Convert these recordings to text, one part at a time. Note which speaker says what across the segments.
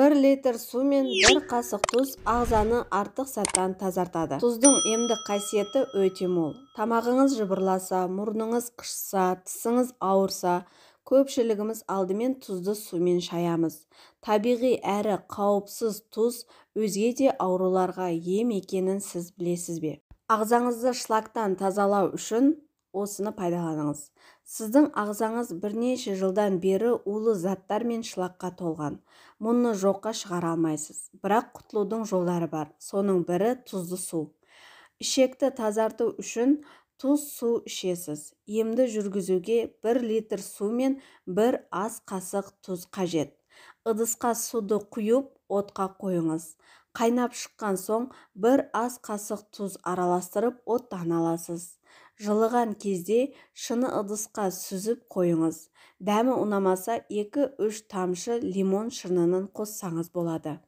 Speaker 1: 1 литр су мен 1 қасық тұз ағзаны артық заттан тазартады. Тұздың емдік қасиеті өте мол. Тамағыңыз жыбырласа, мұрныңыз қышыса, тісіңіз ауырса, көпшілігіміз алдымен тұзды сумен шаямыз. Табиғи әрі қауіпсіз тұз өзге де ауруларға ем екенін сіз білесіз бе? Ағзаңызды шлактан тазалау үшін осыны пайдаланыңыз. Сіздің ағзаңыз бірнеше жылдан бері улы заттар мен шлакқа толған. Мұны жоққа шығара алмайсыз. Бірақ құтылудың жолдары бар. Соның бірі тұзды су. Ішекті тазарту үшін тұз су ішесіз. Емді жүргізуге 1 литр су мен 1 ас қасық тұз қажет. Ыдысқа суды құйып, отқа қойыңыз. Қайнап шыққан соң 1 ас қасық тұз араластырып, оттан аласыз. Жылыған кезде шыны ыдысқа сүзіп қойыңыз. Дәмі ұнамаса 2-3 тамшы лимон шырынын қоссаңыз болады.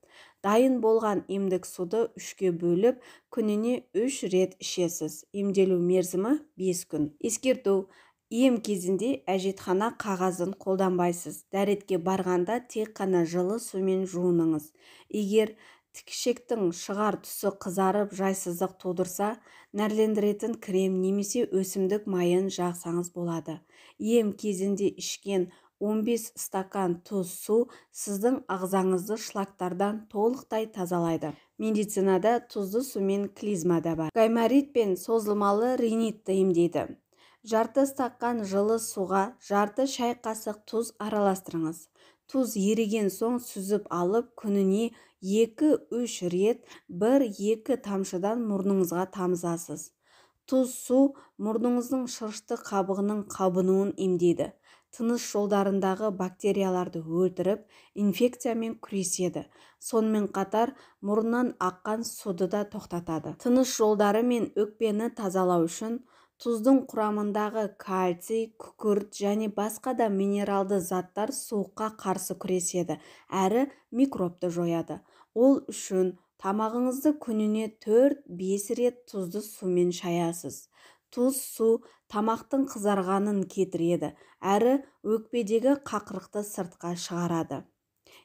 Speaker 1: Дайын болған емдік суды 3-ке бөліп, күніне 3 рет ішесіз. Емделу мерзімі 5 күн. Ескерту: ем кезінде әжетхана қағазын қолданбайсыз. Дәретке барғанда тек қана жылы сумен жуыныңыз. Егер тікішектің шығар тұсы қызарып жайсыздық тудырса, нәрлендіретін крем немесе өсімдік майын жақсаңыз болады. Ем кезінде ішкен 15 стакан тұз су сіздің ағзаңызды шлактардан толықтай тазалайды. Медицинада тұзды сумен клизма да бар. Гайморит пен созылмалы ринитті емдейді. Жарты стакан жылы суға жарты шай қасық тұз араластырыңыз. Тұз еріген соң сүзіп алып, күніне 2-3 рет 1-2 тамшыдан мұрныңызға тамызасыз. Тұз су мұрныңыздың шырышты қабығының қабынуын емдейді. Тыныс жолдарындағы бактерияларды өлтіріп, инфекциямен күреседі. Сонымен қатар мұрнынан аққан суды да тоқтатады. Тыныс жолдары мен өкпені тазалау үшін тұздың құрамындағы кальций, күкірт және басқа да минералды заттар суыққа қарсы күреседі, әрі микробты жояды. Ол үшін тамағыңызды күніне 4-5 рет тұзды сумен шаясыз. Тұз су тамақтың қызарғанын кетіреді, әрі өкпедегі қақырықты сыртқа шығарады.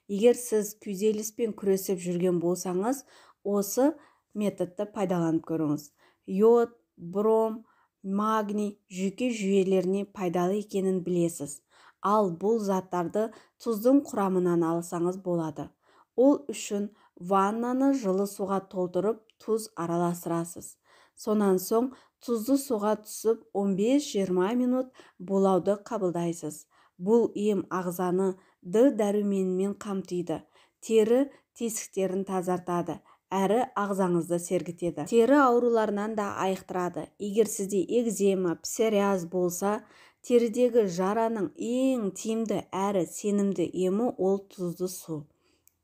Speaker 1: Егер сіз күйзеліспен күресіп жүрген болсаңыз, осы методты пайдаланып көріңіз. Йод, бром, магний жүйке жүйелеріне пайдалы екенін білесіз. Ал бұл заттарды тұздың құрамынан алсаңыз болады. Ол үшін ваннаны жылы суға толтырып, тұз араластырасыз. Сонан соң тұзды суға түсіп 15-20 минут булауды қабылдайсыз. Бұл ем ағзаны Д дәруменімен қамтиды, тері тесіктерін тазартады, әрі ағзаңызды сергітеді. Тері ауруларынан да айықтырады. Егер сізде экзема, псориаз болса, терідегі жараның ең тиімді әрі сенімді емі ол тұзды су.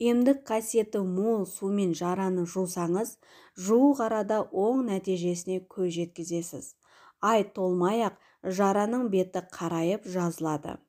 Speaker 1: Емдік қасиеті мол сумен жараны жусаңыз, жуық арада оң нәтижесіне көз жеткізесіз. Ай толмай-ақ жараның беті қарайып жазылады.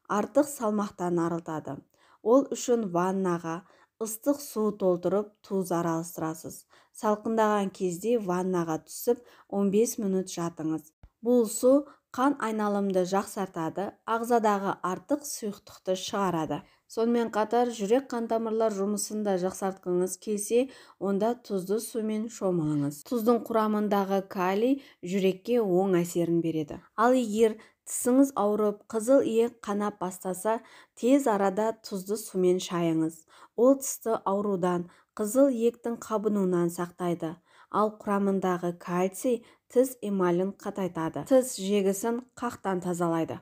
Speaker 1: Артық салмақтан арылтады. Ол үшін ваннаға ыстық су толтырып, тұз араластырасыз. Салқындаған кезде ваннаға түсіп 15 минут жатыңыз. Бұл су қан айналымды жақсартады, ағзадағы артық сұйықтықты шығарады. Сонымен қатар жүрек қан тамырлар жұмысын да жақсартқыңыз келсе, онда тұзды сумен шомылыңыз. Тұздың құрамындағы калий жүрекке оң әсерін береді. Ал егер тісіңіз ауырып, қызыл иек қанап бастаса, тез арада тұзды сумен шайыңыз. Ол тісті аурудан, қызыл иектің қабынуынан сақтайды. Ал құрамындағы кальций тіс эмалін қатайтады. Тіс жегісін қақтан тазалайды.